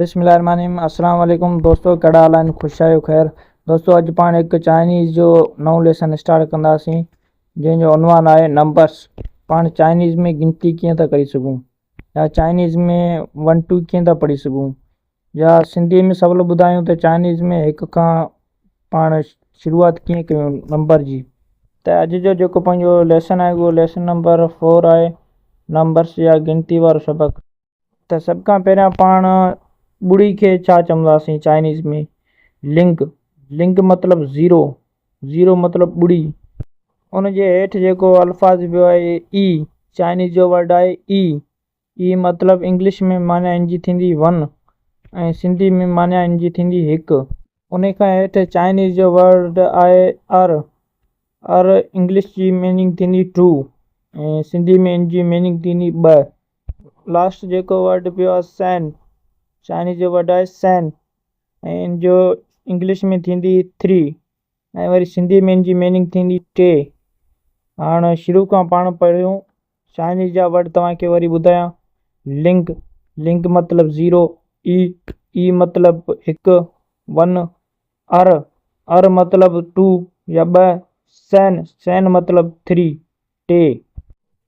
بسم الله الرحمن الرحيم السلام عليڪم دوستو ڪهڙا حال آهن خوش آهيو خير دوستو اڄ پاڻ هڪ چائنيز جو نئون ليسن اسٽارٽ ڪنداسين جنهن جو عنوان آهي نمبرس پاڻ چائنيز ۾ گنتي ڪيئن ٿا ڪري سگهون يا چائنيز ۾ ون ٽو ڪيئن ٿا پڙهي سگهون يا سنڌي ۾ سولو ٻڌايون ته چائنيز ۾ هڪ کان پاڻ شروعات ڪيئن ڪيون نمبر جي ته اڄ جو جيڪو پنهنجو ليسن آهي اهو ليسن نمبر فور آهي نمبرس يا گنتي وارو سبق ته سڀ کان پهريان پاڻ ٻڙي کي ڇا چونداسين چائنيز ۾ لنگ لنگ مطلب زيرو زيرو مطلب ٻڙي. ان جي هيٺ جيڪو الفاظ پيو آهي اي چائنيز جو ورڊ آهي اي اي مطلب انگلش ۾ معنيٰ ان جي ٿيندي ون ۽ سنڌي ۾ معنيٰ ان جي ٿيندي هڪ. ان کان هيٺ چائنيز جو ورڊ آهي ار ار انگلش جي ميننگ ٿيندي ٽو ۽ سنڌي ۾ ان جي ميننگ ٿيندي ٻه. لاسٽ جيڪو ورڊ پيو آهي سين چائنيز جو ورڊ آهي سين ۽ ان جو انگلش ۾ ٿيندي ٿري ۽ وري سنڌي ۾ ان جي ميننگ ٿيندي ٽي. هاڻ شروع کان پاڻ پڙهيون چائنيز جا ورڊ توهان کي وري ٻڌايان لنگ لنگ مطلب زيرو اي اي مطلب هڪ ون ار ار مطلب ٽو يا ٻه سين سين مطلب ٿري ٽي.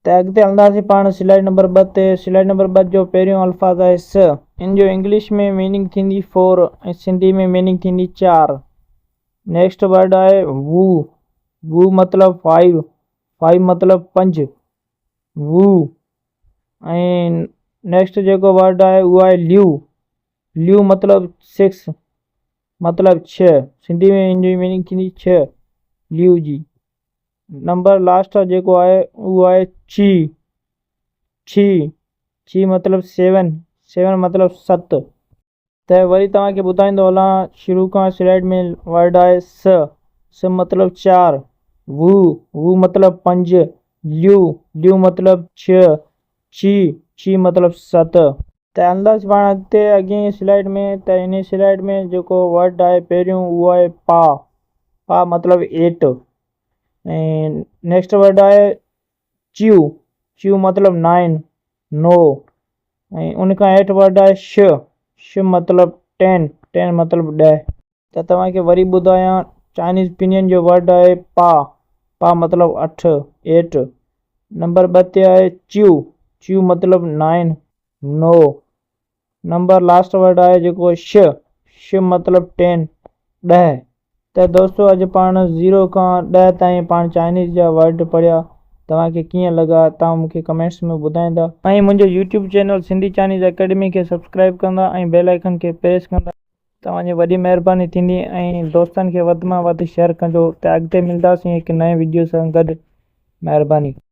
ته اڳتي هلنداسين پاڻ سلائيڊ نمبر 2 تي. سلائيڊ نمبر 2 جو پهريون الفاظ آهي س. ان جو انگلش ۾ ميننگ ٿيندي فور ۽ سنڌي ۾ ميننگ ٿيندي چار. نيڪسٽ ورڊ آهي وو. وو مطلب فائيو، فائيو مطلب پنج. وو ۽ نيڪسٽ جيڪو ورڊ آهي اهو آهي ليو. ليو مطلب سڪس مطلب ڇهه. سنڌي ۾ ان جي ميننگ ٿيندي ڇهه ليو جي. نمبر لاسٽ جيڪو آهي اهو آهي چي چي چي مطلب سيون سيون مطلب ست. ته وري توهان کي ٻڌائيندو هلان شروع کان سلائيڊ ۾ ورڊ آهي س س مطلب چار وو وو مطلب پنج ليو ليو مطلب ڇهه چي چي مطلب ست. ته هلنداسين پاڻ اڳتي اڳئين سلائيڊ ۾ ته انهي سلائيڊ ۾ جيڪو ورڊ آهي پهريون اهو آهي پا پا مطلب ايٽ ۽ نيڪسٽ ورڊ آهي چيو چيو مطلب نائن نو ۽ ان کان هيٺ ورڊ آهي ش ش مطلب ٽين ٽين مطلب ڏهه. ته توهان کي وري ٻڌايان چائنيز پنين جو ورڊ آهي پا پا مطلب اٺ ايٽ نمبر ٻه تي آهي چيو چيو مطلب نائن نو نمبر لاسٽ ورڊ آهي جيڪو ش ش مطلب ٽين ڏهه. ته دوستو اڄ پاڻ زيرو کان ڏهه تائين پاڻ چائنيز جا ورڊ پڙهيا توهان کي ڪيئن لڳا توهان مون کي ڪمينٽس ۾ ٻڌائيندا. ۽ منهنجو YouTube channel Sindhi Chinese academy کي سبسڪرائب ڪندا ۽ بيل آئيڪن کي پريس ڪندا. توهان جي وڏي مهرباني ٿيندي ۽ دوستن کي وڌ مان وڌ شيئر ڪجو ته اڳتي ملداسين هڪ نئين وڊيو سان گڏ مهرباني.